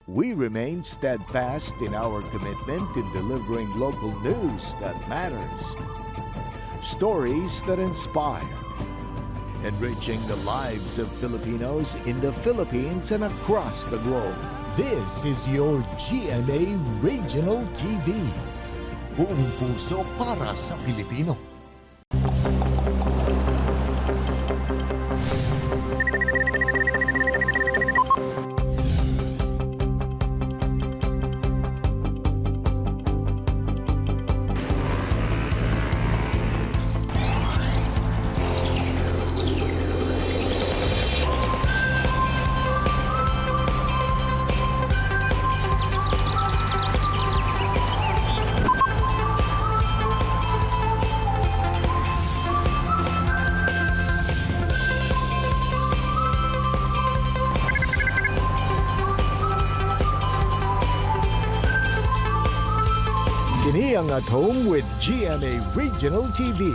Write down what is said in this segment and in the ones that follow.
We remain steadfast in our commitment in delivering local news that matters, stories that inspire, enriching the lives of Filipinos in the Philippines and across the globe. This is your GMA Regional TV. Buong puso para sa Pilipino. Kini ang At Home with GMA Regional TV.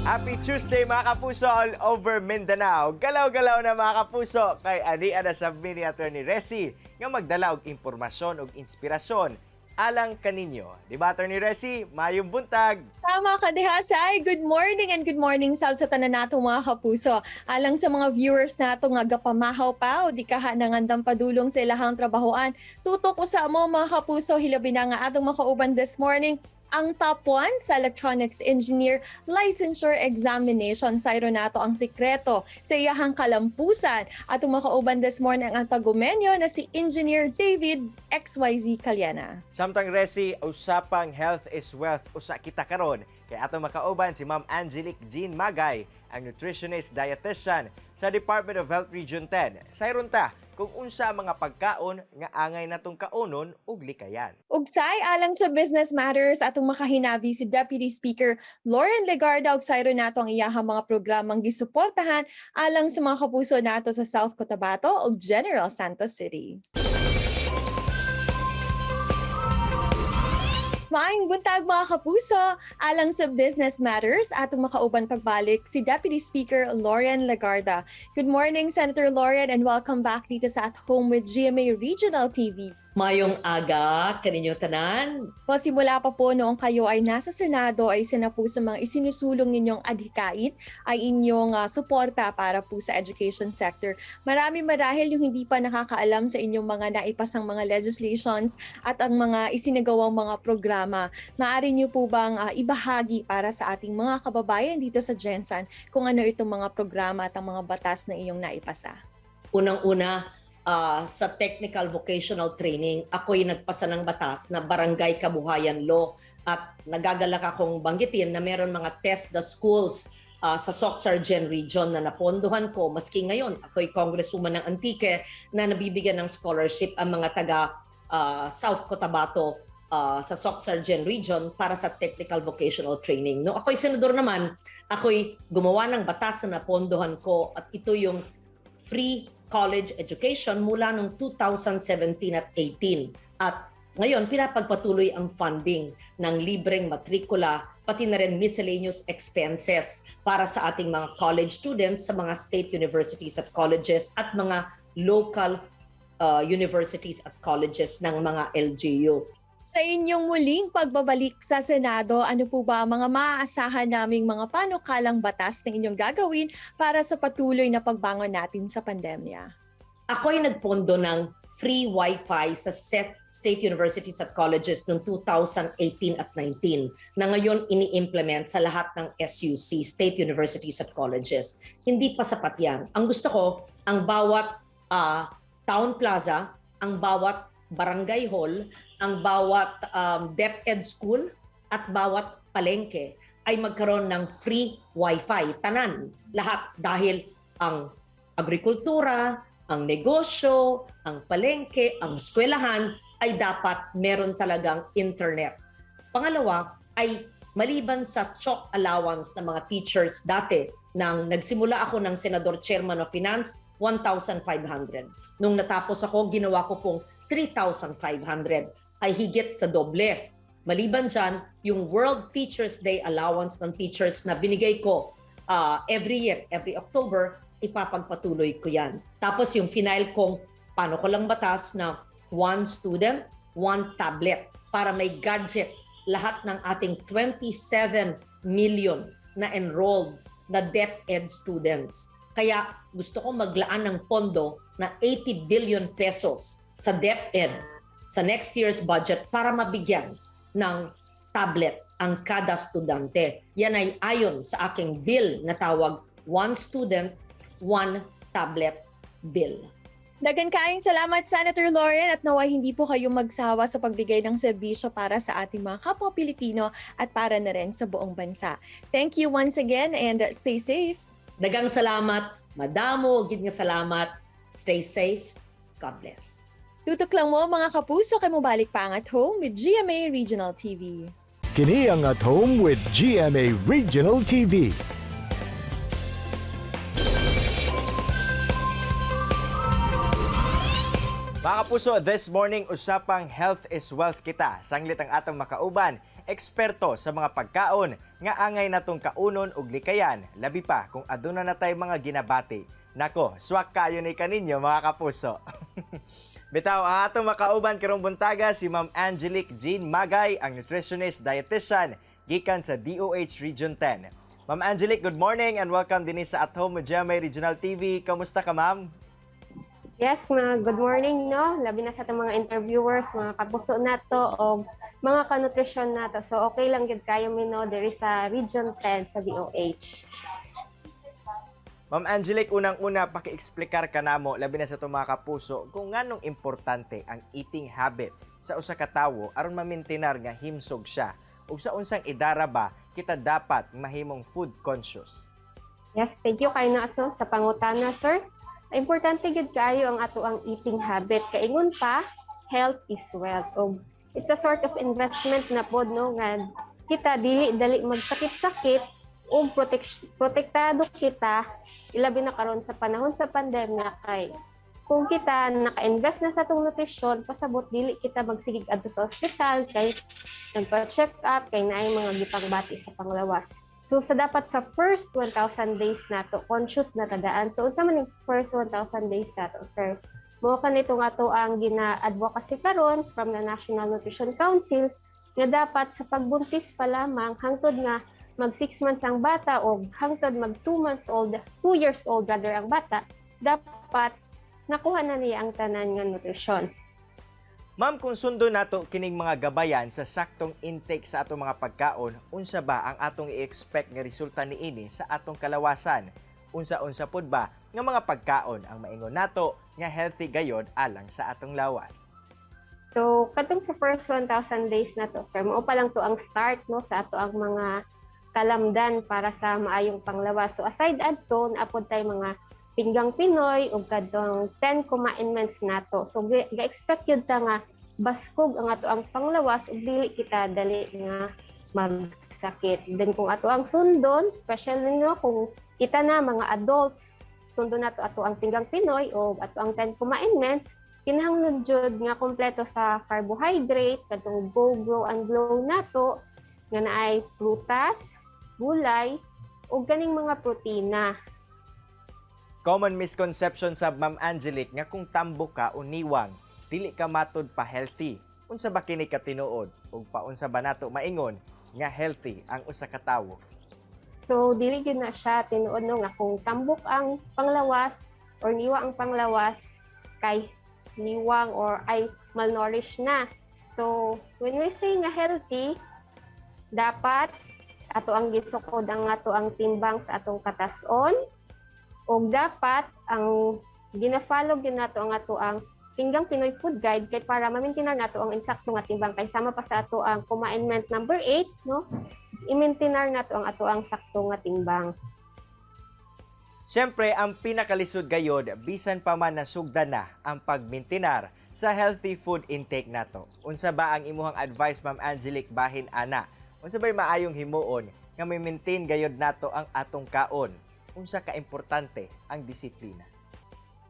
Happy Tuesday, mga kapuso, all over Mindanao. Galaw-galaw na, mga kapuso, kay ani ana sa ni Attorney Resi nga magdala og impormasyon ug inspirasyon alang kaninyo. Di ba, Attorney Resi? Mayong buntag. Tama ka diha, Sai. Good morning and good morning sab sa tanan nato, mga kapuso. Alang sa mga viewers nato nga gapamahaw pa o di kaha nangandam padulong sa ilahang trabahoan. Tutok usa mo, mga kapuso, hilabi na nga atong makauban this morning ang top 1 sa Electronics Engineer Licensure Examination. Sayro nato ang sikreto sa iyahang kalampusan. Atong makauban this morning ang Tagumenyo na si Engineer David XYZ Caliana. Samtang Resi, usapang health is wealth usa kita karon. Kay atong makauban si Ma'am Angelique Jean Magay, ang nutritionist dietitian sa Department of Health Region 10. Sayron ta kung unsa ang mga pagkaon nga angay natong kaonon ug likayan. Ugsay, alang sa Business Matters, atong makahinabi si Deputy Speaker Loren Legarda ug sayro nato ang iyahang mga programang gisuportahan alang sa mga kapuso nato sa South Cotabato ug General Santos City. Maayong buntag, mga kapuso! Alang sa Business Matters, atong makauban pagbalik si Deputy Speaker Loren Legarda. Good morning, Senator Loren, and welcome back dito sa At Home with GMA Regional TV. Mayong aga kaninyo tanan. Well, simula pa po noong kayo ay nasa Senado ay isa na po sa mga isinusulong ninyong adhikain ay inyong suporta para po sa education sector. Marami marahil yung hindi pa nakakaalam sa inyong mga naipasang mga legislations at ang mga isinagawang mga programa. Maaari niyo po bang ibahagi para sa ating mga kababayan dito sa GenSan kung ano itong mga programa at ang mga batas na iyong naipasa? Unang-una, sa technical vocational training, ako'y nagpasa ng batas na Barangay Kabuhayan Law at nagagalak akong banggitin na meron mga TESDA schools sa SOCSARGEN region na napondohan ko maski ngayon ako'y congresswoman ng Antique na nabibigyan ng scholarship ang mga taga South Cotabato sa SOCSARGEN region para sa technical vocational training. No, ako'y senador naman, ako'y gumawa ng batas na napondohan ko at ito yung free college education mula noong 2017 at 18. At ngayon, pinapagpatuloy ang funding ng libreng matrikula, pati na rin miscellaneous expenses para sa ating mga college students sa mga state universities at colleges at mga local universities at colleges ng mga LGU. Sa inyong muling pagbabalik sa Senado, ano po ba ang mga maaasahan naming mga panukalang batas na inyong gagawin para sa patuloy na pagbangon natin sa pandemya? Ako ay nagpondo ng free wifi sa state universities at colleges noong 2018 at 19 na ngayon ini-implement sa lahat ng SUC, state universities at colleges. Hindi pa sapat yan. Ang gusto ko, ang bawat town plaza, ang bawat barangay hall, ang bawat DepEd school at bawat palengke ay magkaroon ng free wifi. Tanan, lahat, dahil ang agrikultura, ang negosyo, ang palengke, ang eskwelahan ay dapat meron talagang internet. Pangalawa ay maliban sa chalk allowance ng mga teachers dati, nang nagsimula ako ng Senador Chairman of Finance, 1,500. Nung natapos ako, ginawa ko pong 3,500, ay higit sa doble. Maliban dyan, yung World Teachers Day allowance ng teachers na binigay ko every year, every October, ipapagpatuloy ko yan. Tapos yung final kong panukalang batas na One student, one tablet, para may gadget lahat ng ating 27 million na enrolled na DepEd students. Kaya gusto ko maglaan ng pondo na ₱80 billion sa DepEd sa next year's budget para mabigyan ng tablet ang kada estudyante. Yan ay ayon sa aking bill na tawag One Student, One Tablet Bill. Daghan kaayong salamat, Senator Loren, at naway hindi po kayo magsawa sa pagbigay ng serbisyo para sa ating mga kapwa Pilipino at para na rin sa buong bansa. Thank you once again and stay safe. Daghang salamat, madamo, gid nga salamat. Stay safe. God bless. Tutok lang mo, mga kapuso, kay mobalik pa ang At Home with GMA Regional TV. Kini ang At Home with GMA Regional TV. Mga kapuso, this morning usapang health is wealth kita. Sanglit ang atong makauban, eksperto sa mga pagkaon nga angay natong kaunon ug likayan, labi pa kung aduna na tay mga ginabati. Nako, swak kayo ni kaninyo, mga kapuso. Bitaw, ang atong makauban karong buntaga si Ma'am Angelique Jean Magay, ang nutritionist dietitian gikan sa DOH Region 10. Ma'am Angelique, good morning and welcome dinhi sa At Home with GMA Regional TV. Kamusta ka, ma'am? Yes, mga good morning, no? Labi na sa atong mga interviewers, mga kapuso nato o mga kanutrisyon nato. So okay lang gid kayo mi, no, diri sa Region 10 sa DOH. Ma'am Angelique, unang-una, paki-explikar ka namo, labi na sa itong mga kapuso, kung nganong importante ang eating habit sa usa ka tawo aron mamintinar nga himsog siya. Ug sa unsang idara ba kita dapat mahimong food conscious? Yes, thank you kay na ato sa pangutana, sir. Importante gid kaayo ang ato ang eating habit. Kaingon pa, health is wealth. Og it's a sort of investment na pod, no, nga kita dili dali magsakit-sakit ug protektado kita, ilabi na karon sa panahon sa pandemya, kay kung kita naka-invest na sa atong nutrisyon, pasabot dili kita magsigig adto sa ospital kay nagpa-check up kay naay mga gipangbati sa panglawas. So sa dapat sa first 1,000 days nato, conscious na tadaan. So unsa man yung first 1,000 days nato, sir? Mao kanito nga to ang gina-advocacy karon from the National Nutrition Council nga dapat sa pagbuntis pa lamang hangtod nga mag 6 months ang bata o hangtod mag 2 months old, 2 years old rather ang bata, dapat nakuha na niya ang tanan nga nutrisyon. Ma'am, kung sundo nato kining mga gabayan sa saktong intake sa atong mga pagkaon, unsa ba ang atong i-expect nga resulta niini sa atong kalawasan? Unsa-unsa pud ba nga mga pagkaon ang maingon nato nga healthy gayod alang sa atong lawas? So, katong sa first 1,000 days na to, sir, mao pa lang to ang start, no, sa ato ang mga kalamdan para sa maayong panglawas. So, aside adto, naapod tay mga pinggang Pinoy ug kadtong 10 commandments nato. So, ga-expect yun ta nga baskog ang ato ang panglawas ug dili kita dali nga magsakit. Then kung ato ang sundon, especially, no, kung kita na mga adult, sundon nato ato ang pinggang Pinoy o ato ang 10 commandments, kinahanglan jud nga kompleto sa carbohydrate kadtong go, grow and glow nato nga naay prutas, gulay ug kaning mga protina. Common misconception sa, Ma'am Angelique, nga kung tambok ka o niwang, dili ka matud pa healthy. Unsa ba kini katinuod ug paunsa ba nato maingon nga healthy ang usa ka tawo? So dili gyud na siya tinuod, no, nga kung tambok ang panglawas or niwa ang panglawas kay niwang or ay malnourished na. So when we say nga healthy, dapat ato ang gisukod ang ato ang timbang sa atong katason ug dapat ang gina-follow gyud nato ang ato ang Pinggang Pinoy Food Guide kay para ma-maintain nato ang insakto nga timbang, kay sama pa sa ato ang commandment number 8, no, i-maintain nato ang ato ang sakto nga timbang. Siyempre, ang pinakalisod gayod, bisan pa man nasugdan na ang pagmintinar sa healthy food intake nato. Unsa ba ang imuhang advice, Ma'am Angelique, bahin ana? Unsa ba'y maayong himuon nga may maintain gayod nato ang atong kaon? Unsa ka importante ang disiplina?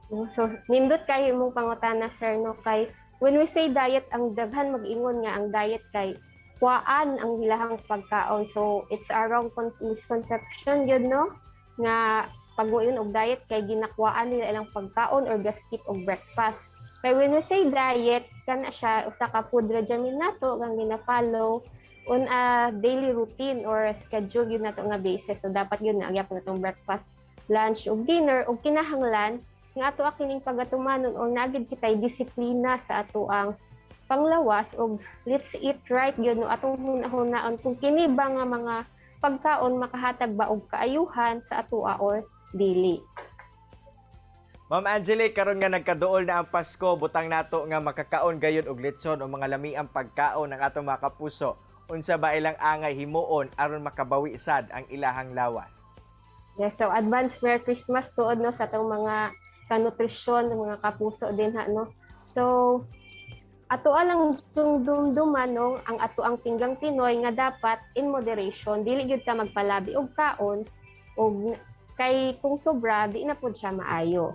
No? So, nindot kayo imong pangutana, sir, no, kay when we say diet, ang daghan mag-ingon nga ang diet kay kuhaan ang ilahang pagkaon. So, it's a wrong misconception yun, no, nga pag moingon og diet kay ginakuhaan nila ilang pagkaon or ga-skip og breakfast. Kay when we say diet, kana siya usa ka food regimen nato kang gina-follow on a daily routine or schedule gyud nato nga basis. So dapat gyud naa gyapon natong breakfast, lunch ug dinner, ug kinahanglan nga ato kining pagatumanon or naa gyud kitay disiplina sa ato ang panglawas, og let's eat right gyud, no, atong hunahunaon kung kini ba nga mga pagkaon makahatag ba og kaayuhan sa atoa or dili. Ma'am Angelique, karon nga nagkaduol na ang Pasko, butang nato nga makakaon gayon og litson o mga lamiang pagkaon ng atong mga kapuso. Unsa ba ilang angay himuon aron makabawi sad ang ilahang lawas? Yes, so advance Merry Christmas tuod, no, sa atong mga kanutrisyon, mga kapuso din ha, no. So ato lang dumduman, no, ang ato ang pinggang Pinoy nga dapat in moderation, dili gyud ta magpalabi og kaon og kay kung sobra di na pud siya maayo.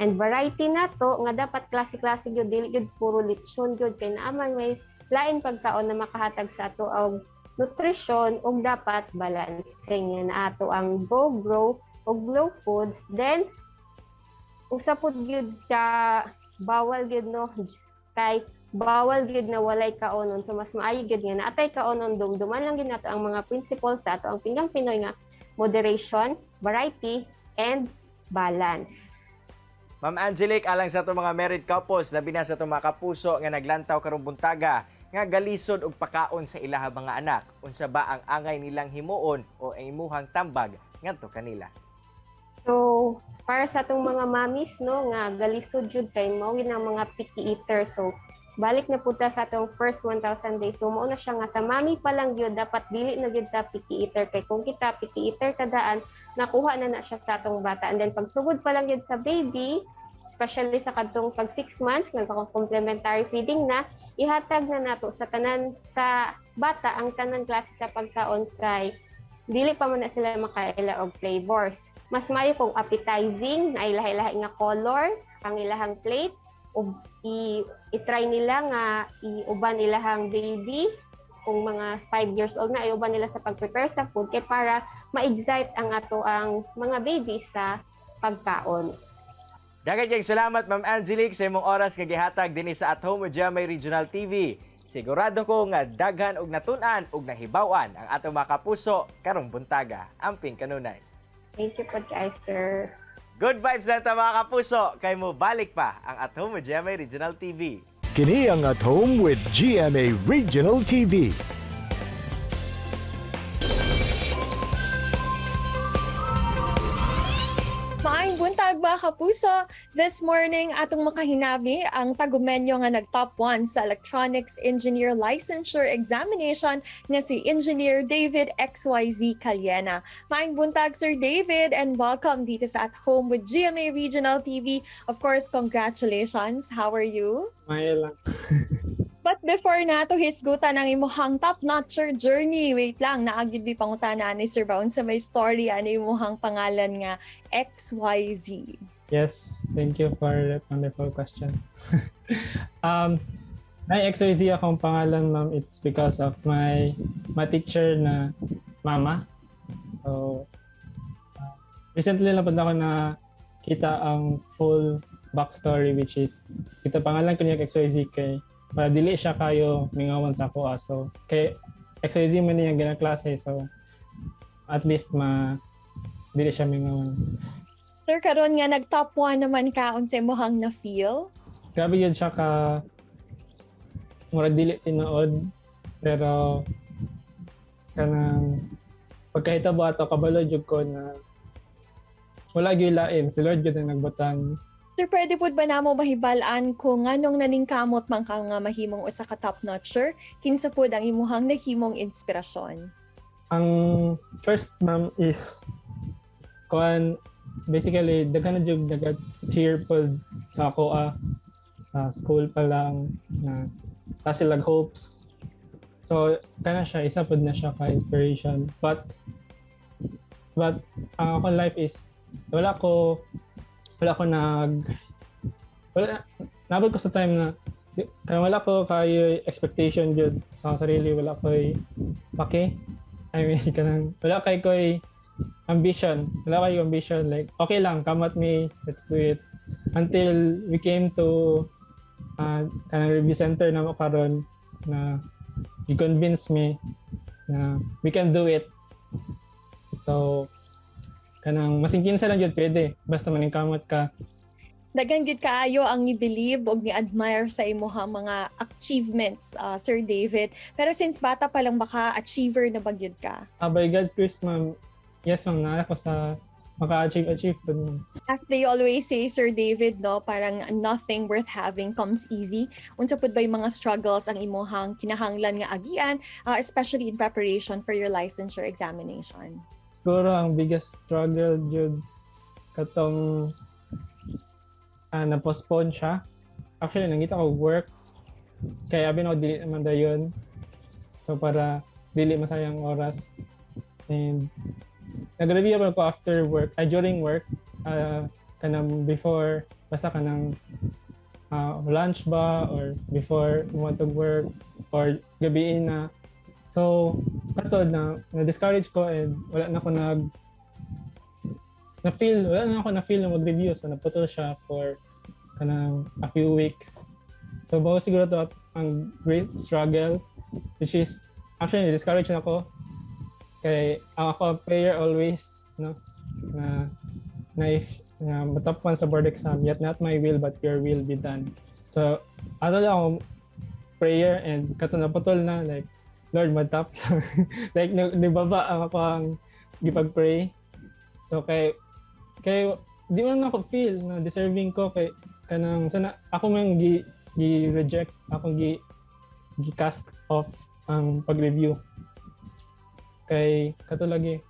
And variety nato nga dapat klase-klase gyud, dili gyud puro lechon gyud, kay naa man may lain pagkaon na makahatag sa ato og nutrisyon, ug dapat balancing nga na ato ang go grow ug low foods. Then usa pud gyud ka bawal gyud, no, kay bawal gyud na walay kaonon. So mas maayo gyud nga naatay kaonon, dumduman lang gyud nato ang mga principles sa ato ang pinggang Pinoy nga moderation, variety and balance. Ma'am Angelique, alang sa atong mga married couples, labi na sa atong mga kapuso nga naglantaw karong buntaga, nga galisod og pakaon sa ilaha mga anak, unsa ba ang angay nilang himuon o ang imuhang tambag ngadto kanila? So, para sa atong mga mommies, no, nga galisod jud kay mao gyud ang mga picky eater. So, balik na pud ta sa atong first 1,000 days. So, mao na siya nga sa mommy pa lang gyud dapat dili na gyud ta picky eater, kay kung kita picky eater kadaan, nakuha na na siya sa atong bata. And then pagsugod pa lang gyud sa baby, especially sa kadtong pag 6 months nga complementary feeding na, ihatag na nato sa tanan sa bata ang tanan klase sa pagkaon kay dili pa man na sila makaila og flavors. Mas maayo kung appetizing na ilahi-lahi nga color ang ilahang plate ug i-try nila nga iuban ilahang baby. Kung mga 5 years old na, iuban nila sa pag-prepare sa food kay para ma-excite ang ato ang mga baby sa pagkaon. Daghan kayong salamat, Ma'am Angelique, sa imong oras nga gihatag dinhi sa At Home with GMA Regional TV. Sigurado ko nga daghan og natun-an ug nahibaw-an ang atong mga kapuso karong buntaga. Amping kanunay. Thank you po kay sir. Good vibes lang ta, mga kapuso, kay mo balik pa ang At Home with GMA Regional TV. Kini ang At Home with GMA Regional TV. Maayong buntag, mga kapuso! This morning, atong makahinabi ang tagumenyo nga nag-top 1 sa Electronics Engineer Licensure Examination nga si Engineer David XYZ Caliena. Maayong buntag, Sir David, and welcome dito sa At Home with GMA Regional TV. Of course, congratulations. How are you? Maayo lang. But before nato hisgutan ang imuhang top-notcher journey, wait lang, naa gyud mi pangutana ni Sir Baon sa may story ano imuhang pangalan nga XYZ. Yes, thank you for that wonderful question. May XYZ akong pangalan, ma'am. It's because of my teacher na mama. So, recently lang po ako na kita ang full backstory, which is kita pangalan ko niya XYZ kay para dili siya kayo mingawan sa ako ah. So, kay XYZ man niya gina klase. So, at least ma dili siya mingawan. Sir, karon nga nag-top 1 naman ka, unsa imong na feel? Grabe yun siya ka murag dili tinuod, pero kanang pagkahitabo ato, kabalo jud ko na wala gyud lain, si Lord gyud ang nagbutang. Sir, pwede pud ba namo mahibal-an kung nganong naningkamot man ka nga mahimong usa ka top-notcher? Kinsa pud ang imuhang nahimong inspirasyon? Ang first, ma'am, is kuan, basically daghan na jud naga-cheer pod sa ako ah, sa school pa lang na ta sila hopes. So kana siya, isa pod na siya ka inspiration, but ang akong life is wala ko nag wala nabot ko sa time na kaya wala ko kayo expectation jud sa akong sarili, wala ko pake, I mean, kanang wala kay ko'y ambition, wala kayo ambition, like okay lang, come at me, let's do it, until we came to Kanang review center namo karon na i-convince me na we can do it. So kanang masing kinsa lang jud pwede basta maningkamot ka. Daghan gyud kaayo ang ni-believe og ni-admire sa imuhang mga achievements, Sir David. Pero since bata pa lang baka achiever na ba gyud ka? By God's grace, ma'am. Yes, ma'am, naa ko sa maka-achieve achieve pud, ma'am. As they always say, Sir David, no, parang nothing worth having comes easy. Unsa pud ba yung mga struggles ang imuhang kinahanglan nga agian, especially in preparation for your licensure examination? Siguro ang biggest struggle jud katong na-postpone siya. Actually, nangita ko work. Kaya abi na ko dili naman dayon. So para dili masayang oras. And nag-review pa ko after work, ay during work, kanang before, basta kanang lunch ba or before you want to work or gabiin na. So, kato na na-discourage ko and wala na ako nag na feel wala na ako na feel na mag-review, so naputol siya for kanang a few weeks. So mao siguro to ang great struggle, which is actually discourage na ako kay ang ako prayer always, no, na na if na matapwan sa board exam, yet not my will but your will be done. So ato lang ako prayer and kato naputol na, like, "Lord, matap," like nibaba ang ako ang gipag-pray. So kay di man ako feel na deserving ko kay kanang sana ako man gi reject, akong gi cast off ang pag-review kay kato lagi.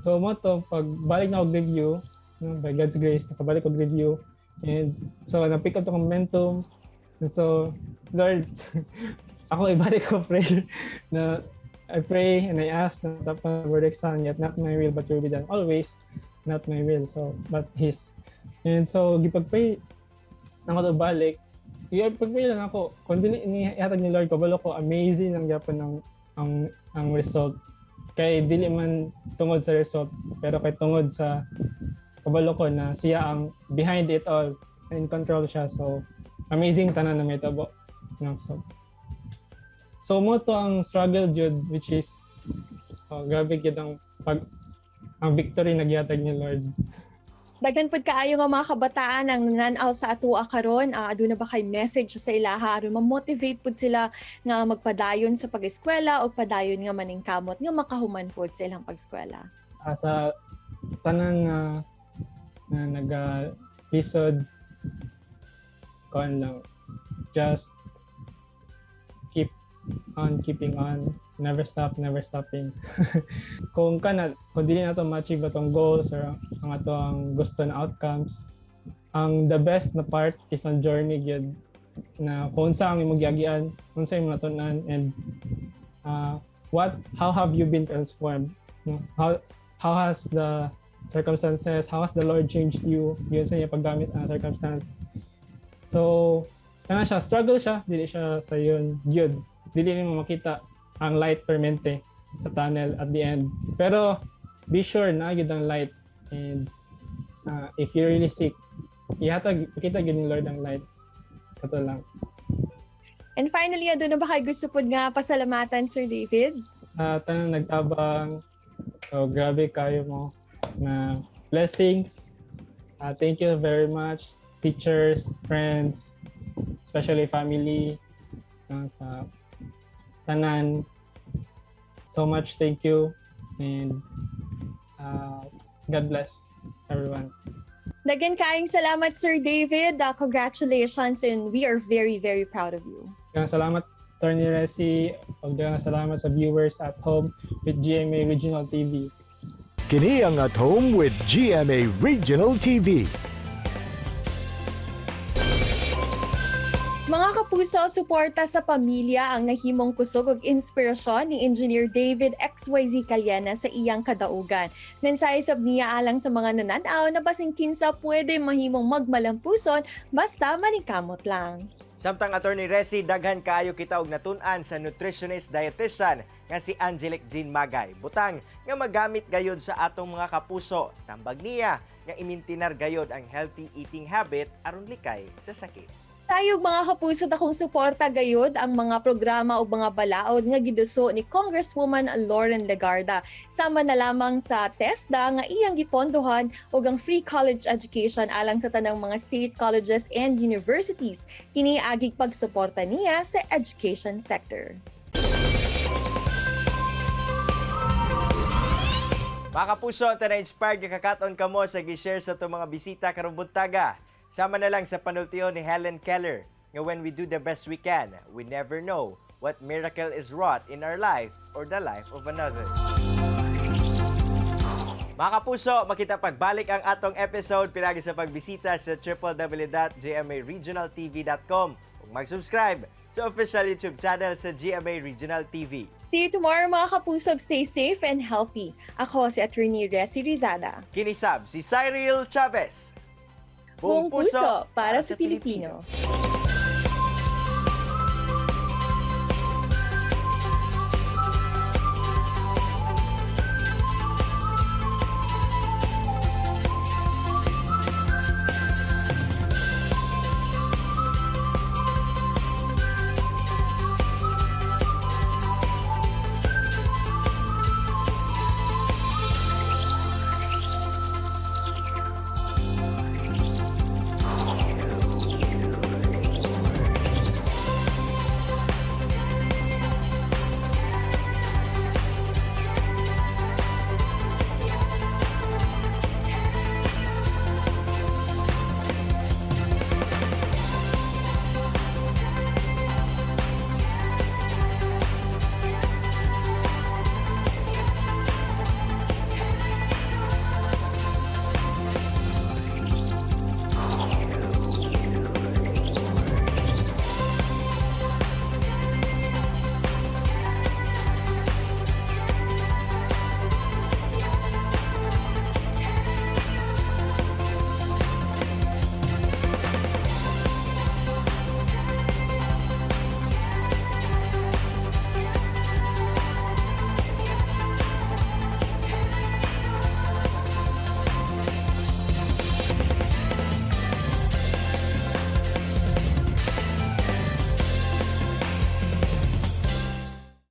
So mao to, pag balik na og review, no, by God's grace nakabalik og review and so na pick up to momentum. And so, Lord, ako ibalik ko prayer na I pray and I ask na tapos board exam, yet not my will but your will be done. Always not my will, so but His. And so gipag-pray nako to balik. Gipag-pray lang ako. Kung dili ni ihatag ni Lord, kabalo ko amazing ang gyapon ang result. Kay dili man tungod sa result, pero kay tungod sa kabalo ko na siya ang behind it all, in control siya. So amazing tanan na mahitabo. No, so mao to ang struggle jud, which is, oh, grabe gyud ang pag ang victory na gihatag ni Lord. Daghan pud kaayo nga mga kabataan ang nananaw sa atua karon. Aduna ba kay message sa ilaha aron ma-motivate pud sila nga magpadayon sa pag-eskwela o padayon nga maningkamot nga makahuman pud sa ilang pag-eskwela? Sa tanan nga na naga lisod, kuan lang, just keep on keeping on, never stop, never stopping. Kung kana kung dili nato ma-achieve atong goals or ang ato ang gusto na outcomes, ang the best na part is ang journey gyud na kung unsa ang imong giagian, unsa imong natun-an and what how have you been transformed, no? How has the circumstances, how has the Lord changed you yun sa iya paggamit ang circumstance. So kana siya, struggle siya, dili siya sa yun gyud, dili nimo makita ang light permente sa tunnel at the end, pero be sure na gyud ang light. And if you're really sick, ihatag kita gyud ni Lord ang light. Kato lang. And finally, aduna ba kay gusto pud nga pasalamatan, Sir David? Sa tanan nagtabang, so grabe kayo mo na blessings. Thank you very much, teachers, friends, especially family, sa tanan. So much thank you and God bless everyone. Daghan kaayong salamat, Sir David. Congratulations and we are very, very proud of you. Daghang salamat, Attorney Resi, ug daghang salamat sa viewers at home with GMA Regional TV. Kini ang At Home with GMA Regional TV. Mga kapuso, suporta sa pamilya ang nahimong kusog ug inspirasyon ni Engineer David XYZ Caliena sa iyang kadaugan. Mensahe sab niya alang sa mga nananaw na basing kinsa pwede mahimong magmalampuson basta maningkamot lang. Samtang, Attorney Resi, daghan kaayo kita og natun-an sa nutritionist dietitian nga si Angelic Jean Magay. Butang nga magamit gayod sa atong mga kapuso. Tambag niya nga imintinar gayod ang healthy eating habit aron likay sa sakit. Tayog, mga kapuso, akong suporta gayud ang mga programa o mga balaod nga giduso ni Congresswoman Loren Legarda. Sama na lamang sa TESDA nga iyang gipondohan ug ang free college education alang sa tanang mga state colleges and universities. Kini agig pagsuporta niya sa education sector. Mga kapuso, unta na-inspired nga kakaton kamo sa gi-share sa atong mga bisita karong buntaga. Sama na lang sa panultihon ni Helen Keller nga when we do the best we can, we never know what miracle is wrought in our life or the life of another. Mga kapuso, makita pagbalik ang atong episode pinagi sa pagbisita sa www.gmaregionaltv.com ug mag-subscribe sa official YouTube channel sa GMA Regional TV. See you tomorrow, mga kapusog. Stay safe and healthy. Ako si Attorney Resi Rizada. Kinisab si Cyril Chavez. Buong puso para sa Pilipino. Pilipino.